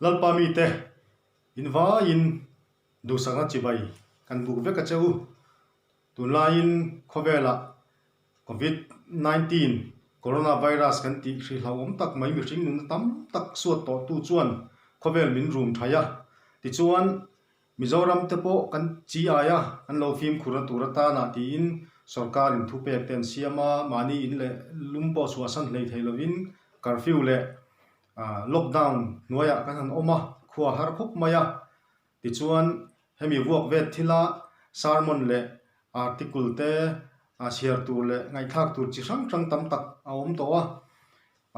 Lalpa mite in vaiin duhsakna chibai kan buk vek a che u. Tunlaiin khawvelah Covid 19 Corona virus kan tih hrilhauhawm tak mai mihring nunna tam tak suat tawhtu chuan khawvel min rum thai a. Tichuan Mizoram te pawh kan chi ai a, kan lo fimkhur a tur atana tiin sorkar in thupek te an siam a, mahni in leh lum pawh chhuahsan hlei thei lovin curfew leh lockdown hnuaiah kan han awm a, khua har khawp mai a. Tichuan hemi vuak vet thila sermon leh article te chhiar tur leh ngaihthlak tur chi hrang hrang tam tak a awm tawh a.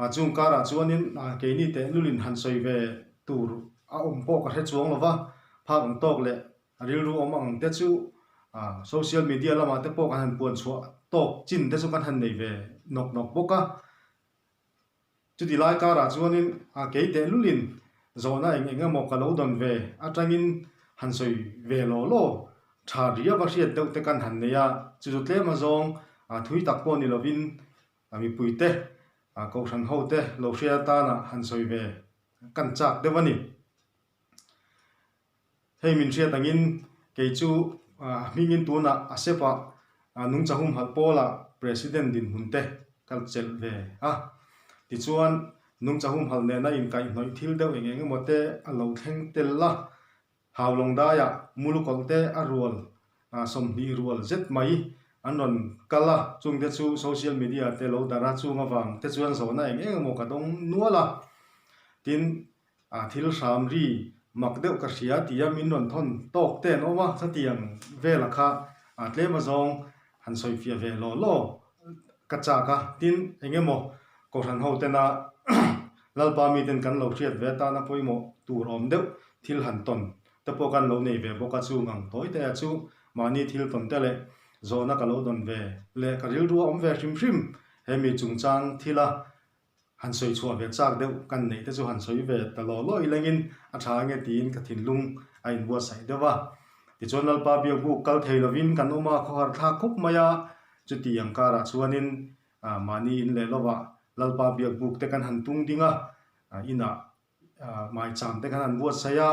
A chung karah chuanin keini tehlulin han sawi ve tur a awm pawh ka hre chuang lo va, phak ang tawk leh a rilru awm ang te chu social media lamah te pawh kan han puan chhuah tawk chin te chu kan han nei ve nawk nawk bawk a. Chuti lai karah chuanin kei tehlulin zawhna eng eng emaw ka lo dawn ve atangin han sawi ve law law tha riau a hriat deuh te kan han nei a, chu chu tlem azawng thui tak pawh ni lovin A mipuite, a kohhran hote lo hria atana han sawi ve kan chak deuh a ni. Hei min hriat angin kei chu hmingin tunah a sepah nungcha humhalh pawlah President dinhmun te ka chelh ve a. Tichuan nungcha humhalh nena inkaihhnawih thil deuh eng eng emaw te a lo thleng tel a. Haulawng daiah Mulukawlh te a rual 20 rual zet mai an rawn kal a, chungte chu social media te lo darh a, chung avang te chuan zawhna eng eng emaw ka dawng nual a. Tin, thil hram ri mak deuh ka hria tia min rawn thawn tawk te an awm a, chutiang vela kha tlem azawng han sawifiah ve law law ka chak a. Tin, eng emaw Kohhran ho tena Lalpa miten kan lo hriat ve atana pawimawh tur awm deuh thil han tawn te pawh kan lo nei ve bawk a, chung ang tawi te a chu mahni thil tawn te leh zawhna ka lo dawn ve leh ka rilru a awm ve hrim hrim he mi chungchang thila han sawi chhuah ve chak deuh kan neih te chu han sawi ve ta law law ilengin a tha ange tiin ka thinlung a inbuatsaih deuh a. Tichuan Lalpa biakbuk kal thei lovin kan awm a, khawhar thlak khup mai a, chuti ang karah chuanin Mahni in leh lovah Lalpa biakbuk te kan han tung ding a, inah maicham te kan han buatsaih a,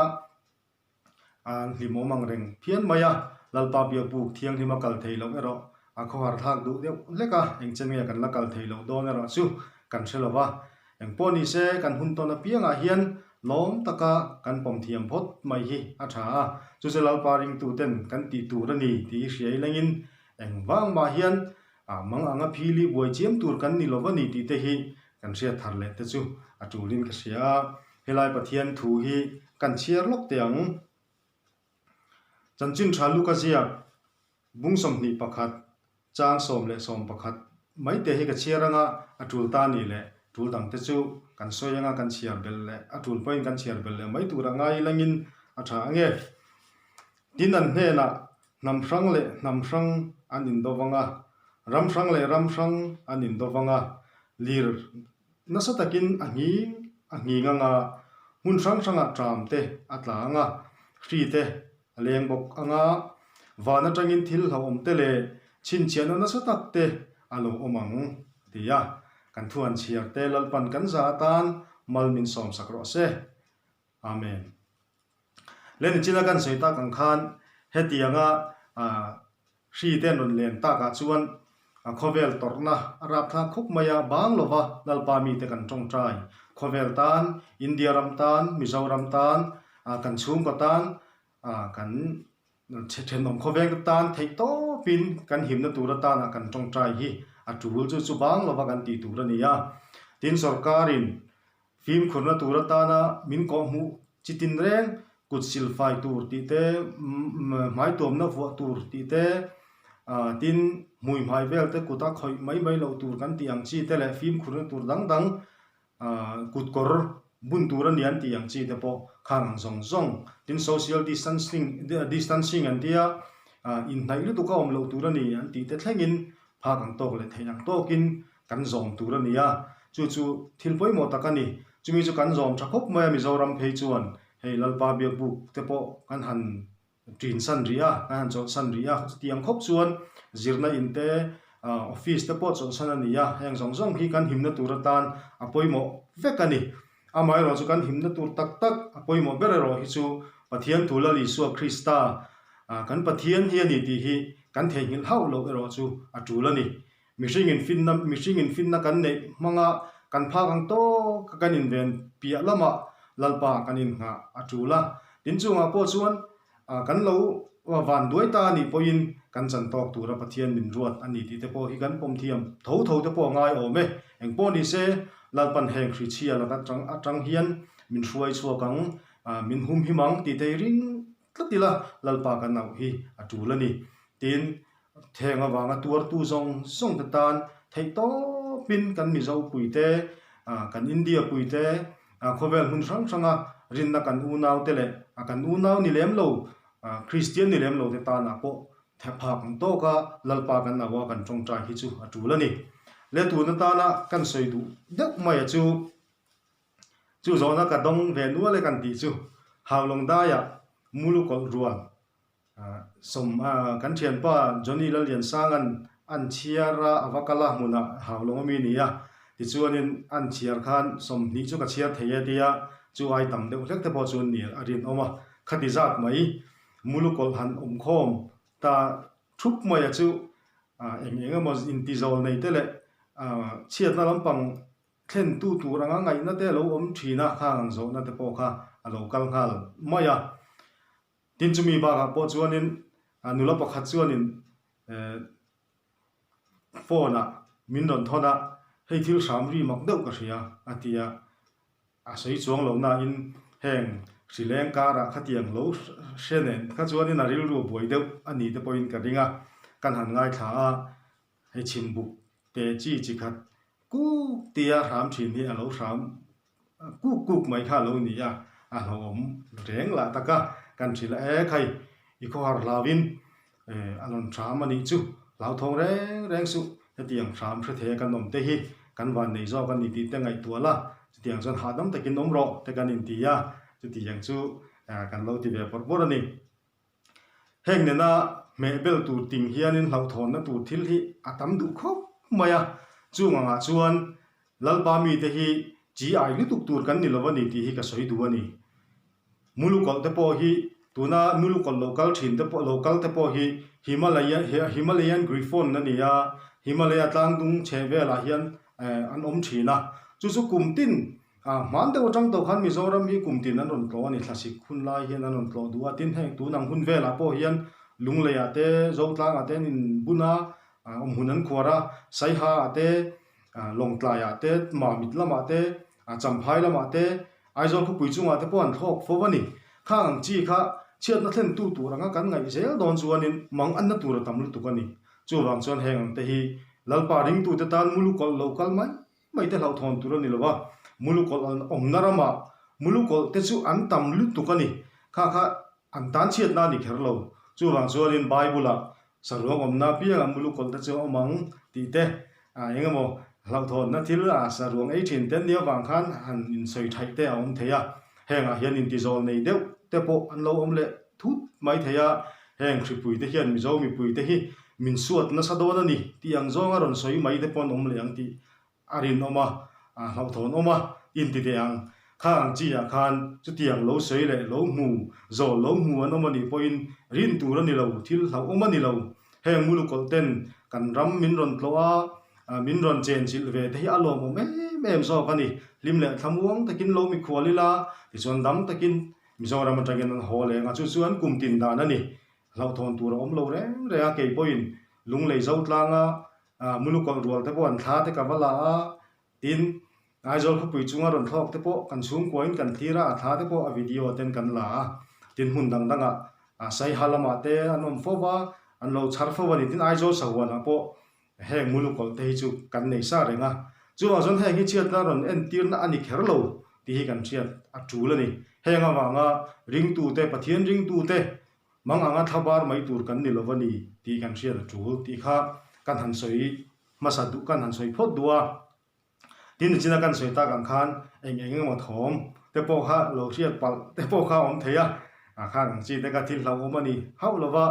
an hlimawm ang reng phian mai a. Lalpa biakbuk thianghlim a kal thei loh erawh a khawhar thlak duh deuh hlek a, eng chen nge kan la kal thei loh dawn erawh chu kan hre lo va. Eng pawh ni se kan hun tawn apiangah hian lawm taka kan pawm thiam phawt mai hi a tha a, chu chu Lalpa ringtuten kan tih tur a ni tih hi hria ilengin engvang mah hian A mang anga phili buai chiam tur kan ni lo va ni tih te hi kan hriat thar leh te chu a tulin ka hria a. Helai Pathian thu hi kan chhiar lawk teh ang. Chanchin tha Luka ziak bung 21 chang 11 mai te hi ka chhiar anga a tul ta nih leh tul dang te chu kan sawi anga kan chhiar belh leh a tul pawhin kan chhiar belh leh mai tur a ngai ilangin a tha ange. Tin an hnenah Hnam hrang leh hnam hrang an indo vang a, ram hrang leh ram hrang an indo vang a, lir nasa takin a nghing a nghing ang a, hmun hrang hrangah ṭam te a tla ang a, hri te a leng bawk ang a, van atangin thil hlauhawm te leh chhinchhiahna nasa tak te a lo awm ang, a ti a. Kan thu han chhiar te Lalpan kan za atan mal min sawmsak rawh se. Amen. Le nichina kan sawi tak ang khan hetianga hri te an rawn len takah chuan khawvel tawrhna a rapthlak khawp mai a, bang lova Lalpa mite kan tawngtai. Khawvel tan, India ram tan, Mizoram tan, kan chhungkaw tan, kan thenawm khawveng te tan theih tawpin kan himna tur atana kan tawngtai hi a tul chu chu bang lova kan tih tur a ni a. Tin sorkarin Fimkhurna tur atana min kawhhmuh chi tin reng, kut silfai tur tih te, hmaituamna vuah tur tih te, tin hmui hmai vel te kuta khawih mai mai loh tur kan tih ang chi te leh fimkhurna tur dang dang kut kawr bun tur a ni an tih ang chi te pawh khang ang zawng zawng. Tin social distancing distancing an tia inhnaih lutuk a awm loh tur a ni an tih te thlengin phak ang tawk leh theih ang tawkin kan zawm tur a ni a, chu chu thil pawimawh tak a ni. Chumi chu kan zawm tha khawp mai a, Mizoram phei chuan hei Lalpa biakbuk te pawh kan han ṭin san rih a, kan han chawlh san rih a, chutiang khawp chuan zirna in te, office te pawh chawlh san a ni a, heng zawng zawng hi kan himna tur atan a pawimawh vek a ni. Amaherawh chu kan himna tur tak tak a pawimawh ber erawh hi chu Pathian thu Lal Isua Krista kan Pathian hi a ni tih hi kan theihnghilh hauh loh erawh chu a tul a ni. Mihring infinna mihring infinna kan neih hmanga kan phak ang tawk a kan inven piah lamah Lalpa kan innghah a tul a. Tin chungah pawh chuan kan lo van duai ta a nih pawhin kan chan tawk tura Pathian min ruat a ni tih te pawh hi kan pawm thiam tho tho te pawh a ngai awm e. Engpawh ni se Lalpan heng hrichhia laka tang atang hian min hruai chhuak ang, min humhim ang tih te hi ring tlat ila Lalpa kan auh hi a tul a ni. Tin, theng avanga tuartu zawng zawng te tan theih tawpin kan Mizo puite, kan India puite, khawvel hmun hrang hranga rinna kan unau te leh kan unau ni lem lo, Kristian ni lem lo te tanah pawh phak ang tawka Lalpa kan auh a kan tawngtai hi chu a tul a ni. Le tun atana kan sawi duh deuh mai a chu. Chu zawhna ka dawng ve nual e kan tih chu Haulawng daiah Mulu kawlh rual sawm kan thianpa Johnny Lalliansanga'n an chhiar a a va kal a hmunah Haulawng ami ni a tichuanin an chhiar khan 20 chu ka chhiar thei e tia chu ai tam deuh hlek te pawh chu ni a rinawm a khati zat mai Mulu kawlh han awm khawm ta thup mai a chu eng eng emaw intizawl nei te leh chhiatna lampang Thlentu tur anga ngaihna te a lo awm thin a, khang ang zawhna te pawh kha a lo kal nghal mai a. Tin chumi bakah pawh chuanin nula pakhat chuanin phone ah min rawn thawn a, hei thil hram ri mak deuh ka hria a ti a, a sawi chuang lo nain heng hrileng karah khatiang lo hre nen kha chuanin a rilru a buai deuh a ni te pawhin ka ring a, kan han ngaithla a. Hei chhimbuk te chi chi khat kuk tia hram thin hi a lo hram kuk kuk mai kha a lo ni a, a hlauhawm reng lah tak a, kan hrilh a e khai i khawhar hlauhin a rawn hram a nih chu hlauthawng reng reng suh hetiang hram hre thei a kan awm te hi kan van nei zawk a ni tih te ngaihtuah la chutiang chuan hahdam takin awm rawh te kan inti a, chutiang chu kan lo ti ve bawrh bawrh a ni. Heng nena hmeh bel tur ting hianin hlauhthawnna tur thil hi a tam duh khawp mai a, chung angah chuan Lalpa mite hi chi ai lutuk tur kan ni lo a ni tih hi ka sawi duh a ni. Mulukawlh te pawh hi tuna mulukawlh lo kal thin te pawh lo kal te pawh hi Himalaya Himalayan Griffon a ni a, Himalaya tlangdung chheh velah hian an awm thin a, chu chu kum tin A hman deuh atang tawh khan Mizoram hi kum tin an rawn tlawh a ni, thlasik hun lai hian an rawn tlawh duh a, tin heng tun ang hun velah pawh hian Lungleiah te, Zotlangah te an inbun a, awmhmun an khuar a, Saiha ah te, Lawngtlaiah te, Mamit lamah te, Champhai lamah te, Aizawl khawpui chungah te pawh an thlawk fo a ni. Khang ang chi kha chhiatna thlentu tur anga kan ngaih zel dawn chuanin mang anna tur a tam lutuk a ni. Chuvang chuan heng ang te hi Lalpa ringtute tan mulu kawlh lo kal mai mai te hlauhthawn tur a ni lo a, mulukawlh an awmna ramah mulukawlh te chu an tam lutuk a ni. Kha kha an tan chhiatna a ni kher lo. Chuvang chuanin Bible-ah saruang awmna apiangah mulukawlh te chu a awm ang tih te, eng emaw hlauhthawnna thil saruang ei thin te an nih avang khan han insawi thaih te a awm thei a. Hengah hian intizawl nei deuh te pawh an lo awm leh thut mai thei a, heng hripui te hian Mizo mipui te hi min suat nasa dawn a ni tih ang zawnga rawn sawi mai te pawh an awm leh ang tih a rinawm a, a hlauhthawn awm a, inti teh ang. Kha ang chi ah khan chutiang lo sawi leh lo hmu, zawl lo hmu an awm a nih pawhin rin tur a ni lo, thil hlauhawm a ni lo. Heng mulukawlh ten kan ram min rawn tlawh a, min rawn chenchilh ve te hi a lawmawm em em zawk a ni. Hlim leh thlamuang takin lo mikhual ila, tichuan dam takin Mizoram atangin an haw leng a, chu chu an kum tin dan a ni. Hlauhthawn tur a awm lo reng reng a, kei pawhin Lunglei Zotlanga Mulukawlh rual te pawh an thla te ka va la a, tin Aizawl khawpui chunga rawn thlawk te pawh kan chhungkuain kan thlir a, a thla te pawh a video ten kan la a, tin hmun dang dangah Saiha lamah te an awm fo va, an lo chhar fo a ni. Tin Aizawl sahuanah pawh heng Mulukawlh te hi chu kan nei sa reng a, chuvang chuan heng hi chhiatna rawn entirna a ni kher lo tih hi kan hriat a tul a ni. Heng avanga ringtute, Pathian ringtute Mang anga thla bar mai tur kan ni lo a ni tih kan hriat a tul tih kha kan han sawi hmasa duh kan han sawi phawt duh a. Tin nichina kan sawi tak ang khan eng eng emaw thawm te pawh kha lo hriat palh te pawh kha a awm thei a, a khang ang chi te kha thil hlauhawm a ni hauh lo va,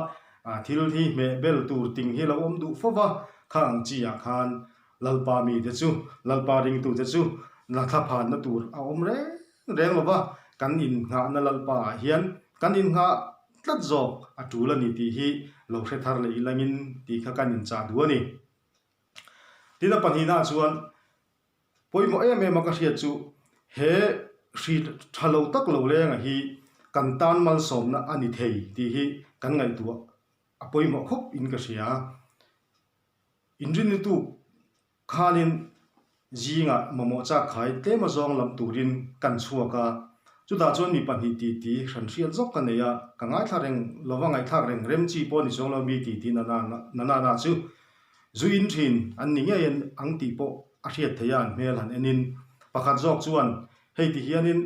thil hi hmeh bel tur ting hi lo awm duh fo va, khang ang chi ah khan Lalpa mite chu, Lalpa ringtute chu la thla phanna tur a awm reng. reng lo va, kan innghahna Lalpa ah hian kan innghah tlat zawk a tul a ni tih hi lo hre thar leh ilangin tih kha kan inchah duh a ni. Tin a pahnihna chuan pawimawh em em a ka hriat chu he hri tha lo tak lo lenga hi kan tan malsawmna a ni thei tih hi kan ngaihtuah a pawimawh khawp in ka hria. Inrinni tuk khanin zingah mamawh chak khai tlem a zawng lam turin kan chhuak a, chutah chuan mi pahnih titi hran hriat zawk ka nei a, ka ngaithla reng lova ngaihthlak reng rem chi pawh ni chuang lo mi titi na na na chu zu in thin an ni ngei ang tih pawh a hriat theih a an hmel han en in pakhat zawk chuan hei ti hianin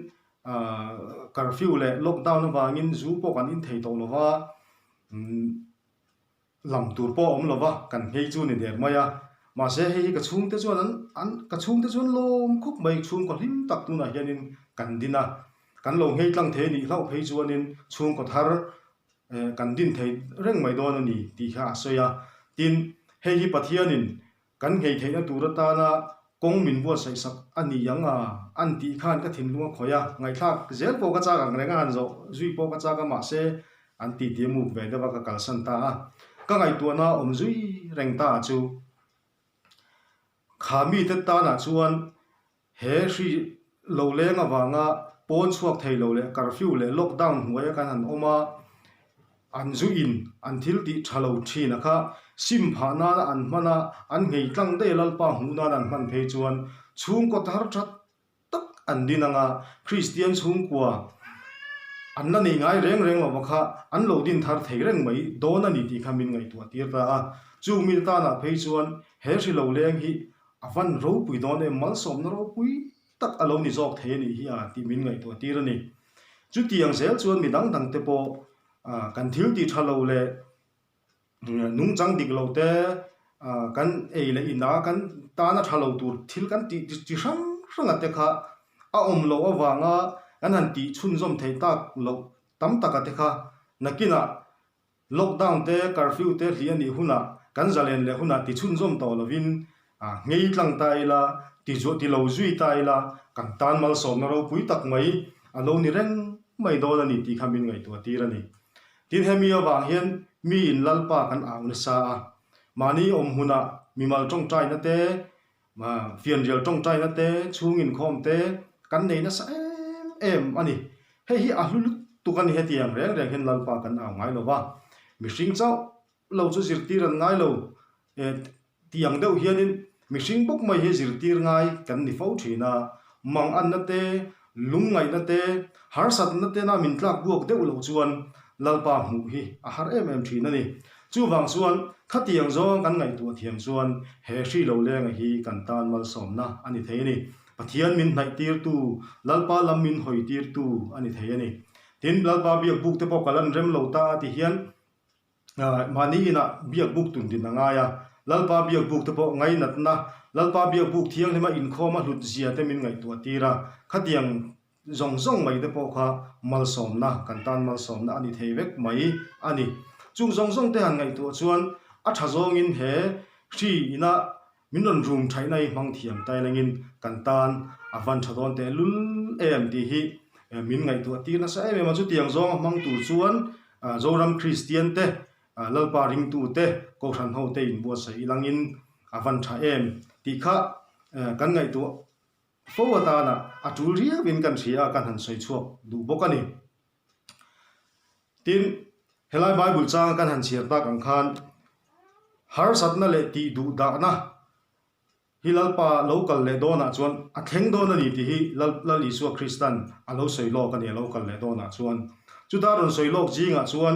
curfew leh lockdown avangin zu pawh kan in thei tawh lova Lam tur pawh a awm lo va, kan nghei chu ni der mai a. Mahse hei hi ka chhungte chuan an an ka chhungte chuan lawm khawp mai, chhungkaw hlim tak tunah hianin kan din a. Kan lo nghei tlang thei a nih hlauh phei chuanin chhungkaw thar eh kan din thei reng mai dawn a ni tih kha a sawi a. Tin, hei hi Pathianin Kan nghei theihna tur atana kawng min buatsaih sak a ni ang a, an tih khan ka thinlung a khawih a, ngaihthlak zel pawh ka chak ang reng a, han zawh zui pawh ka chak a, mahse an titi a muk ve deuh a, ka kalsan ta a. Ka ngaihtuahna a awm zui reng ta chu kha mite tanah chuan He hri lo leng avanga pawn chhuak thei lo leh curfew leh lockdown hnuaia kan han awm a, an zu in an thil tih tha lo thin a kha sim phah nana an hman a, an nghei tlang daih a Lalpa hmuh nan an hman phei chuan chhungkaw thar tha tak an din ang a, Kristian chhungkua an la nei ngai reng reng lova kha an lo din thar thei reng mai dawn a ni tih kha min ngaihtuah tir ta a, chung mite tanah phei chuan he hri lo leng hi A van ropui dawn em, malsawmna ropui tak a lo ni zawk thei a nih hi a tih min ngaihtuah tir a ni. Chutiang zel chuan mi dang dang te pawh kan thil tih tha lo leh nungchang dik lo te kan ei leh inah kan tana tha lo tur thil kan tih chi hrang hrang a te kha a awm loh avanga kan han tih chhunzawm theih tak loh tam taka te kha nakinah Lockdown te, curfew te hli a nih hunah kan zalen leh hunah ti chhunzawm tawh lovin nghei tlang ta ila, ti zuah ti lo zui ta ila kan tan malsawmna ropui tak mai a lo ni reng mai dawn a ni tih kha min ngaihtuah tir a ni. Tin hemi avang hian miin Lalpa kan au nasa a, mahni awm hmunah mimal tawngtaina te, Fianrial tawngtaina te, chhung inkhawm te kan nei nasa em em a ni. Hei hi a hlu lutuk a ni hetiang reng reng hian Lalpa kan au ngai lo va, mihring chauh lo chu zirtir an ngai lo tih ang deuh hianin mihring bawk mai hi zirtir ngai kan ni fo thin a, manganna te, lungngaihna te, harsatna tena min tlak buak deuh loh chuan Lalpa hmuh hi a har em em thin a ni. Chuvang chuan khatiang zawng kan ngaihtuah thiam chuan he hri lo lenga hi kan tan malsawmna a ni thei a ni. Pathian min hnaih tirtu, Lalpa lam min hawi tirtu a ni thei a ni. Tin, Lalpa biakbuk te pawh ka lan rem lo ta a ti hian mahni inah biakbuk tun din a ngai a. Lalpa biakbuk te pawh ngainatna, Lalpa biakbuk thianghlima inkhawm a hlut zia te min ngaihtuah tir a. Khatiang Zawng zawng mai te pawh kha malsawmna, kan tan malsawmna a ni thei vek mai a ni. Chung zawng zawng te han ngaihtuah chuan a tha zawngin he hri ina min rawn rum thaihna hi hmang thiam tailengin kan tan a van tha dawn teh lul em tih hi min ngaihtuah tir nasa em em a. Chutiang zawnga hmang tur chuan Zoram Kristian te, Lalpa ringtu te, Kohhran ho te inbuatsaih ilangin a van tha em tih kha kan ngaihtuah Fo atana a tul riauin kan hria a, kan han sawi chhuak duh bawk a ni. Tin, helai Bible changa kan han chhiar tak ang khan harsatna leh tih duh dahna hi Lalpa lo kal leh dawnah chuan a thleng dawn a ni tih hi Lal Isua Kristan a lo sawi lawk a ni, a lo kal leh dawnah chuan. Chuta rawn sawi lawk zingah chuan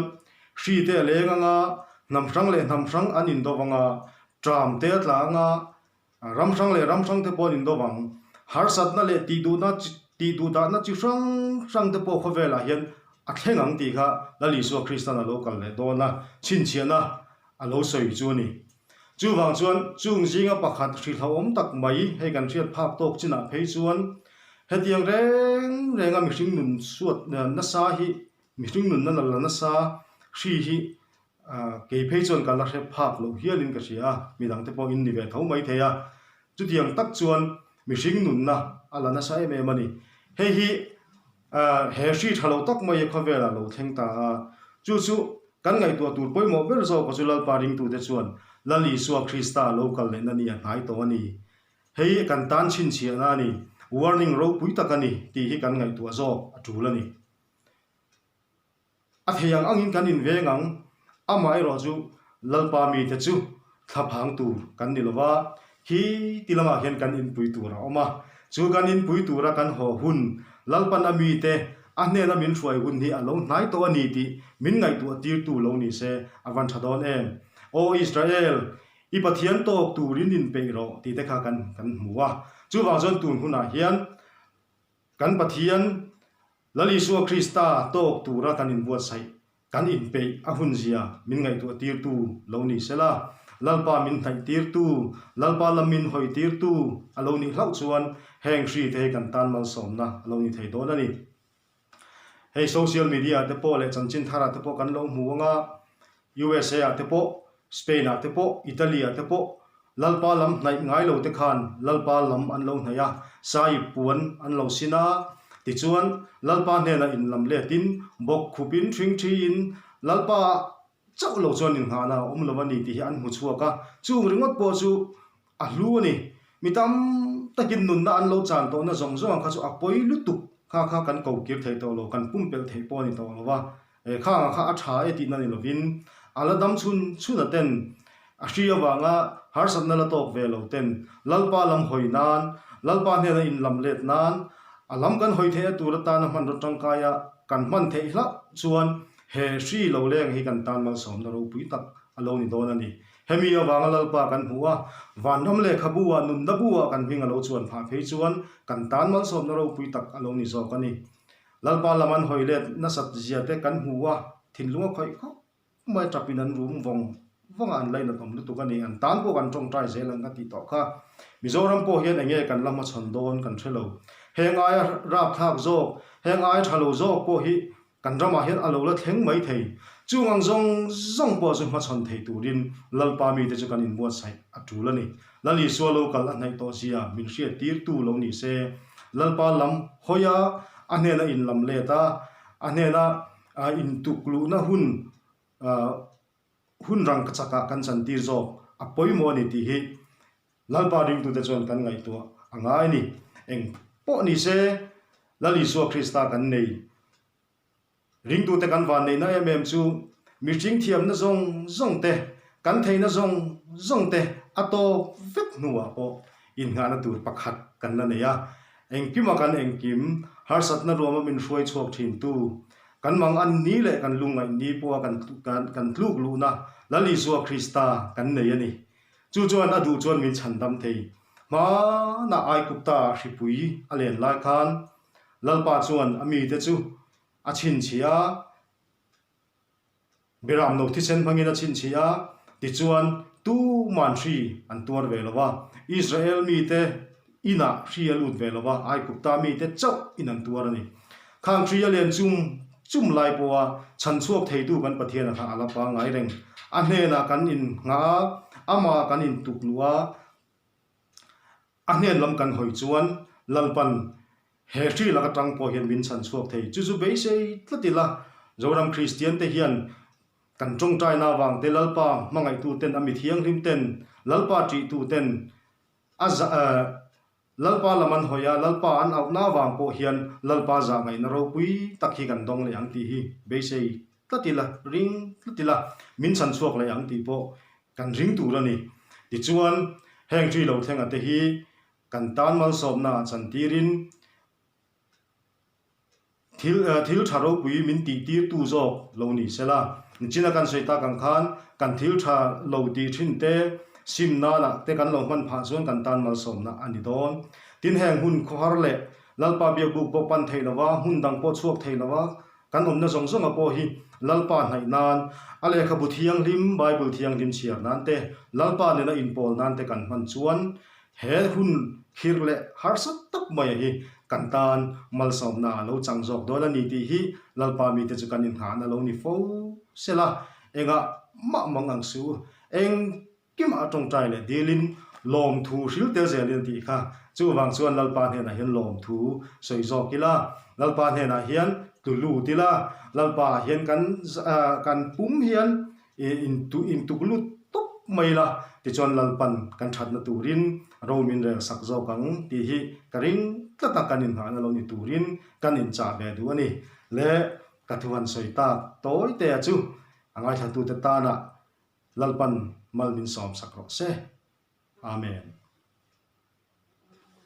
hri te a leng anga, hnam hrang leh hnam hrang an indo anga, tram te a tla anga, Ram hrang leh ram hrang te pawh an indo vang. Harsatna leh tihduhna tihduhdahna chi hrang hrang te pawh khawvelah hian a thleng ang tih kha Lal Isua Kristan a lo kal leh dawn a, chhinchhiahna a lo sawi chu a ni. Chuvang chuan chung zinga pakhat hrilhauhawm tak mai hei kan hriat phak tawk chinah phei chuan hetiang reng renga mihring nun suat nasa hi mihring nunna la nasa hri hi Kei phei chuan ka la hre phak loh hialin ka hria a, midangte pawh in ni ve tho mai thei a. Chutiang tak chuan mihring nunna a la nasa em em a ni. Hei hi. He hri tha lo tak mai khawvelah lo thleng ta a, chu chu kan ngaihtuah tur pawimawh ber zawk chu Lalpa ringtute chuan Lal Isua Krista lo kal lehna ni a hnai tawh a ni. Hei kan tan chhinchhiahna a ni, warning ropui tak a ni tih hi kan ngaihtuah zawk a tul a ni. A thei ang angin kan inveng ang, amaherawh chu Lalpa mite chu thlaphang tur kan ni lova, khi ti lamah hian kan inpui tur a awm a. Chu kan inpui tura kan haw hun, Lalpan a mite a hnena min hruai hun hi a lo hnai tawh a ni tih min ngaihtuah tirtu lo ni se a van tha dawn em. Aw Israel, i Pathian tawk turin inpeih rawh tih te kha kan kan hmu a. Chuvang chuan tun hunah hian kan Pathian Lal Isua Krista tawk tura kan inbuatsaih, kan inpeih a hunzia min ngaihtuah tirtu lo ni sela, Lalpa min hnaih tirtu, Lalpa lam min hawi tirtu a lo nih hlauh chuan heng hri te hi kan tan malsawmna a lo ni thei dawn a ni. Hei social media ah te pawh leh chanchin thar ah te pawh kan lo hmu ang a, USA ah te pawh, Spain ah te pawh, Italy ah te pawh Lalpa lam hnaih ngai lo te khan Lalpa lam an lo hnaih a, sai puan an lo sin a. Tichuan, Lalpa hnenah in lam letin, bawk khupin ṭhingṭhiin Lalpa chauh lo chuan innghahna a awm lo a ni tih hi an hmu chhuak a. Chung ringawt pawh chu a hlu a ni. Mi tam takin nunna an lo chan tawhna zawng zawng kha chu a pawi lutuk kha kha kan ko kir thei tawh lo, kan pumpelh theih pawh a ni tawh lo va. He khangah kha a tha e tihna ni lovin a la dam chhun chhun a ten a hri avanga harsatna la tawk ve lo ten Lalpa lam hawi nan, Lalpa hnena in lam let nan, a lam kan hawi theihna tur atana hmanraw tangkaia kan hman theih hlauh chuan he hri lo leng hi kan tan malsawmna ropui tak a lo ni dawn a ni. Hemi avanga Lalpa kan hmuh a, vanram lehkhabu ah nunna bu ah kan hming a lo chuan phah phei chuan kan tan malsawmna ropui tak a lo ni zawk a ni. Lalpa lam an hawi let nasat zia te kan hmu a, thinlung a khawih khawp mai tap in an rum vawng vawng a, an lainat awm lutuk a ni, an tan pawh kan tawngtai zel ang ka tih tawh kha. Mizoram pawh hian enge kan la hmachhawn dawn kan hre lo. Heng aia rapthlak zawk, heng aia tha lo zawk pawh hi kan ramah hian a lo la thleng mai thei. Chung ang zawng zawng pawh chu hmachhawn thei turin Lalpa mite chu kan inbuatsaih a tul a ni. Lal Isua lo kal a hnaih tawh zia min hriat tirtu lo ni se, Lalpa lam hawi a, a hnena inlam let a, a hnena intukluhna hun hun rang chakah kan chantir zawk a pawimawh a ni tih hi Lalpa ringtute chuan kan ngaihtuah a ngai a ni. Eng pawh ni se, Lal Isua Krista kan nei. Ringtute kan van neihna em em chu mihring thiamna zawng zawng te, kan theihna zawng zawng te a tawp vek hnuah pawh innghahna tur pakhat kan la nei a. Engkima kan engkim harsatna ruama min hruai chhuak thintu, kan mang an ni leh kan lungngaih ni pawha kan kan tluk luhna Lal Isua Krista kan nei a ni. Chu chuan a duh chuan min chhandam thei. Hmanah Aigupta hripui a len lai khan Lalpa chuan a mite chu a chhinchhiah a, Biram no thisen hmangin a chhinchhiah a, tichuan tuman hri an tuar ve lo va, Israel mite inah hri a lut ve lo va, Aigupta mite chauh in an tuar a ni. Khang hri a lian chum chum lai pawha chhanchhuak theitu kan Pathiana kha a la pangngai reng. A hnenah kan innghah a, amah kan intukluh a, A hnen lam kan hawi chuan Lalpan he hri lak atang pawh hian min chhan chhuak thei. Chu chu beisei tlat ila, Zoram Kristian te hian kan tawngtaina avang te Lalpa hmangaihtu ten a mi thianghlim ten Lalpa ṭihtu ten a Lalpa lam an hawi a, Lalpa an auhna avang pawh hian Lalpa zah ngaihna ropui tak hi kan dawng leh ang tih hi beisei tlat ila, ring tlat ila, min chhan chhuak leh ang tih pawh Kan ring tur a ni. Tichuan, heng ṭi lo thlenga te hi kan tan malsawmna ah chantirin thil thil ṭha ropui min tihtirtu zawk lo ni sela. Nichina kan sawi tak ang khan kan thil ṭha lo tih ṭhin te sim nana te kan lo hman phah chuan kan tan malsawmna a ni dawn. Tin, heng hun khawhar leh Lalpa biakbuk pawh pan thei lova, hmun dang pawh chhuak thei lova, Kan awmna zawng zawnga pawh hi Lalpa hnaih nan, a lehkhabu thianghlim, Bible thianghlim chhiar nan te, Lalpa nena inpawl nan te kan hman chuan he hun khirh leh harsa tak maia hi kan tan malsawmna a lo chang zawk dawn a ni tih hi Lalpa mite chu kan inngahna lo ni fo sela, engah mah mang ang su, eng Kimah a tawngtai leh dilin Lawmthu hril tel zelin a tih kha. Chuvang chuan Lalpa hnenah hian lawmthu sawi zawk ila, Lalpa hnenah hian tlu lut ila, Lalpa ah hian kan kan pum hian intuk lut tawp mai ila, tichuan Lalpan kan thatna turin ro min rel sak zawk ang tih hi ka ring tlat a, kan inngahna lo ni turin kan inchah ve duh a ni. Le ka thu han sawi tak tawi te a chu a ngaithlatute tana Lalpan mal min sawmsak rawh se. Amen.